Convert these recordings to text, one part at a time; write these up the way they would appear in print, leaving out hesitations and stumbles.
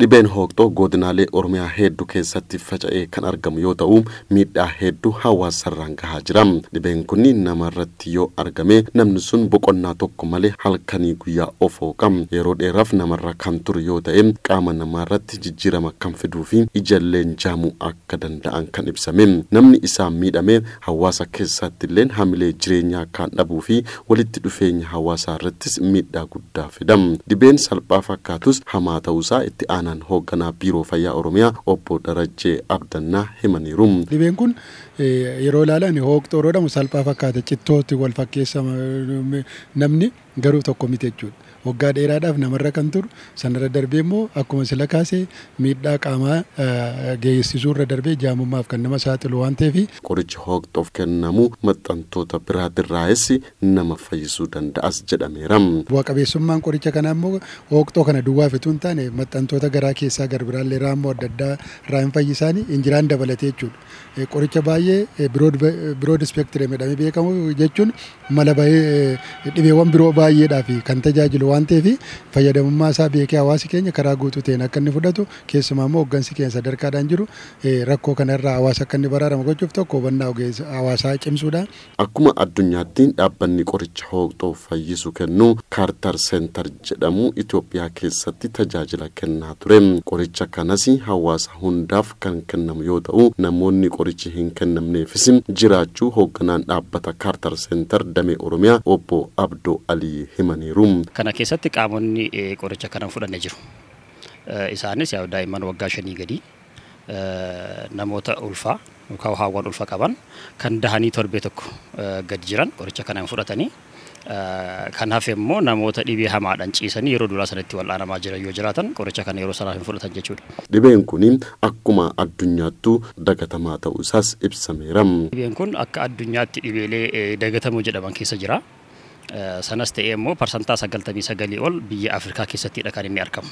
Dhibeen hooqxoo godinaalee Oromiyaa hedduu keessatti faca'ee kan argamu yoo ta'u, miidhaa hedduu hawaasarraan gahaa jira. Dhibeen kun namarratti yoo argame namni sun boqonnaa tokko malee halkanii guyyaa of hooqa. Yeroo dheeraaf namarra kan turu yoo ta'e, qaama namaarratti jijjiirama kan fiduu fi ijalleen jaamuu akka danda'an kan ibsame. Namni isaan miidhame hawaasa keessatti illeen hamilee jireenyaa kan dhabuu fi walitti dhufeenya hawaasaa irrattis miidhaa guddaa fida. Dhibeen salphaa fakkaatus hamaa ta'uusaa itti aanaan hoogganaa Biiroo Fayyaa Oromiyaa Obbo Darajjee Abdannaa himaniiru. Dhibeen kun yeroo ilaalan hooqxoo yeroo jedhamu salphaa fakkaata, cittootti wal fakkeessa namni, garuu tokko miti jechuudha. Waggaa dheeraadhaaf namarra kan turu, sanarra darbee immoo akkuma sila kaasee miidhaa qaamaa geessisuu irra darbee jaamummaaf kan nama saaxilu waan ta'eef. Qorichi hooqxoof kennamu maxxantoota biraatirraayis nama fayyisuu danda'as jedhameera. Bu'a qabeessummaan qoricha kanaa immoo hooqxoo kana duwwaaf itoo hin taane maxxantoota garaa keessaa garbiraallee raammoo adda addaa irraa hin fayyisaanii injiraan dabalatee jechuudha. Qoricha baay'ee broad spectrum jedhamee beekamu jechuun mala bahee dhibeewwan biroo baay'eedhaaf kan tajaajilu waan ta'eef, fayyadamummaa isaa beekee hawaasi keenya karaa guutuu ta'een akka inni fudhatu, keessumaa immoo hooggansi keenya sadarkaadhaan jiru rakkoo kanarraa hawaasa akka inni baraaramu gochuuf tokko hubannaa hawaasaa cimsuudha. Akkuma addunyaatti dhaabbanni qoricha hooqxoo fayyisu kennu Kaartar Seentar jedhamu Itoophiyaa keessatti tajaajila kennaa ture. Qoricha kanas hawaasa hundaaf kan kennamu yoo ta'u, namoonni qorichi hin kennamneefis jiraachuu hoogganaan dhaabbata Kaartar Seentar damee Oromiyaa Obbo Abdoo Alii himaniiru. Kana keessatti qaamonni qoricha kana fudhanne jiru. Isaanis yaa daa'imman waggaa 5 gadi, namoota ulfaa yookaan haawwan ulfa qaban kan dahanii torbee tokko gadi jiran qoricha kana hin fudhatanii. Kan hafe immoo namoota dhibee hamaadhaan ciisanii yeroo duraa sanatti wal'aanamaa jiran yoo jiraatan qoricha kana yeroo sanaaf hin fudhatan jechuudha. Dhibeen kun akkuma addunyaattuu dagatamaa ta'uu isaas ibsameera. Dhibeen kun akka addunyaatti dhibeelee dagatamoo jedhaman keessa jira. Sanas ta'ee immoo 99% ol biyya Afrikaa keessattidha kan inni argamu.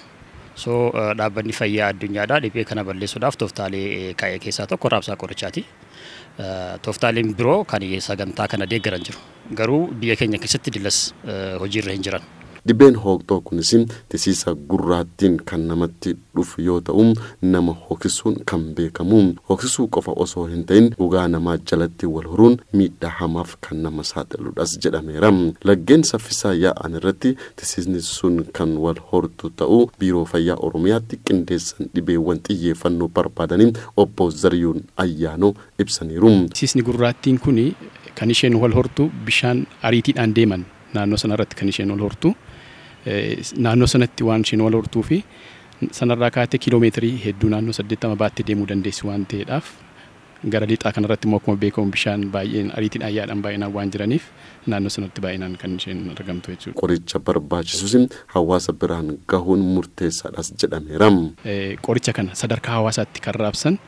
So dhaabbanni fayyaa addunyaadhaa dhibee kana balleessuudhaaf tooftaalee kaa'ee keessaa tokko raabsaa qorichaati. Tooftaaleen biroo kan sagantaa kana deeggaran jiru. Garuu biyya keenya keessatti dilas hojiirra hin jiran. Dhibeen hooqxoo kunis tisiisa gurraattiin kan namatti dhufu yoo ta'u, nama hooqsisuun kan beekamu. Hooqsisuu qofa osoo hin ta'in gogaa namaa jalatti wal horuun miidhaa hamaaf kan nama saaxiludhas jedhameera. Laggeen saffisaa yaa'an irratti tisiisni sun kan wal hortu ta'uu Biiroo Fayyaa Oromiyaatti qindeessan dhibeewwan xiyyeeffannoo barbaadaniin Obbo Zariyuun Ayyaanoo ibsaniiru. Tisiisni gurraattiin kun kan isheen wal hortu bishaan ariitiidhaan deeman naannoo sanarratti kan isheen wal hortu. Naannoo sanatti waan isheen wal hortuu fi sanarraa kaatee kiiloomeetirii hedduu naannoo 80 baattee deemuu dandeessi waan ta'eedhaaf, gara lixaa kanarratti immoo akkuma beekamu bishaan baay'een ariitiidhaan yaa'an baay'inaan waan jiraniif naannoo sanatti baay'inaan kan isheen argamtu jechuudha. Qoricha barbaachisus hawaasa biraan gahuun murteessaadhas jedhameera. Qoricha kana sadarkaa hawaasaatti kan raabsan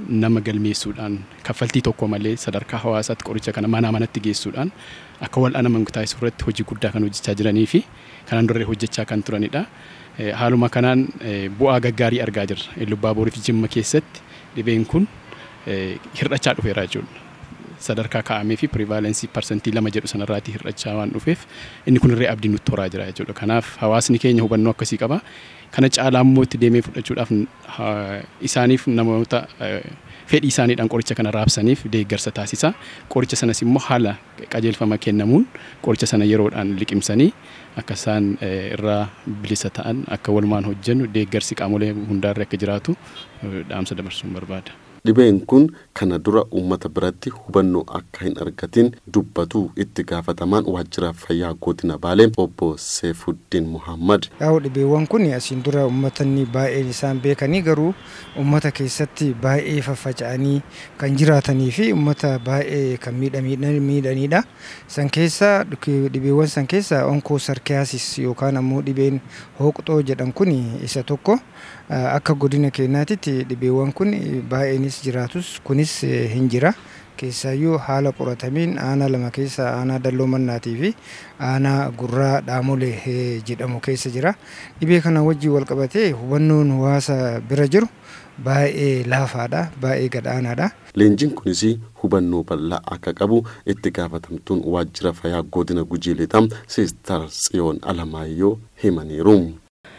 nama galmeessuudhaan, kaffaltii tokko malee sadarkaa hawaasaatti qoricha kana manaa manatti geessuudhaan akka wal'aanaman taasisuu irratti hojii guddaa kan hojjechaa jiranii fi kanaan duree hojjechaa kan turanidha. Haaluma kanaan bu'aa gaggaarii argaa jirra. Illubbaa fi Jimma keessatti dhibeen kun hir'achaa dhufeera jechuudha. Sadarkaa kaa'amee fi prevalence 2% jedhu sanarraatii hir'achaa waan dhufeef inni kunirree abdii nutti horaa jira jechuudha. Kanaaf hawaasni keenya hubannoo akkasii qaba. Kana caalaa immoo itti deemee fudhachuudhaaf isaaniif namoota fedhii isaaniidhaan qoricha kana raabsaniif deeggarsa taasisa. Qoricha sanas immoo haala qajeelfama kennamuun qoricha sana yeroodhaan liqimsanii akka isaan irraa bilisa ta'an akka walumaan hojjennu, deeggarsi qaamolee hundaarra akka jiraatu dhaamsa dabarsuun barbaada. Dhibeen kun kana dura uummata biratti hubannoo akka hin argatin dubbatu itti gaafatamaan waajjira fayyaa godina Baalee Obbo Seefuddin Muhammad. Yaa'u dhibeewwan kun asiin dura uummatni baay'een isaan beekanii, garuu uummata keessatti baay'ee faffaca'anii kan jiraatanii fi uummata baay'ee kan miidhanidha. San keessa dhibeewwan san keessa onchocerciasis yookaan ammoo dhibeen hooqxoo jedhan kun isa tokko. Akka godina keenyaatitti dhibeewwan kun baay'eenis jiraatus kunis hin jira. Keessaayyuu haala qoratamiin aanaa lama keessa, aanaa Dalloo Mannaatii fi aanaa Gurraa Dhaamolee jedhamu keessa jira. Dhibee kana wajjin wal qabatee hubannoon hawaasa bira jiru baay'ee laafaadha, baay'ee gadaanaadha. Leenjiin kunis hubannoo bal'aa akka qabu itti gaafatamtuun waajjira fayyaa godina Gujii Lixaa Siistar Tsiyoon Alamaayyoo himaniiru.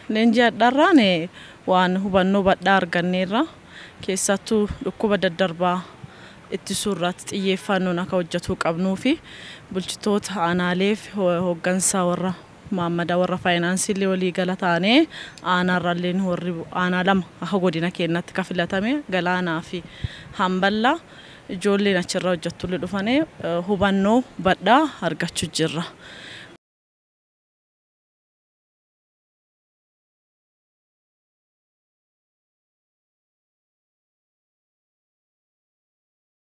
Leenjii hadhaarraan waan hubannoo badhaa arganneerra, keessattuu dhukkuba daddarbaa ittisuu irratti xiyyeeffannoon akka hojjetuu qabnuu fi bulchitoota aanaalee fi hooggansa warra maammadaa warra faayinaansii illee walii gala taanee aanaarrallee warri aanaa 2 akka godina keenyatti ka filatame Galaanaa fi Hamballaa ijoolleen achirra hojjettullee dhufanii hubannoo badhaa argachuu jirra.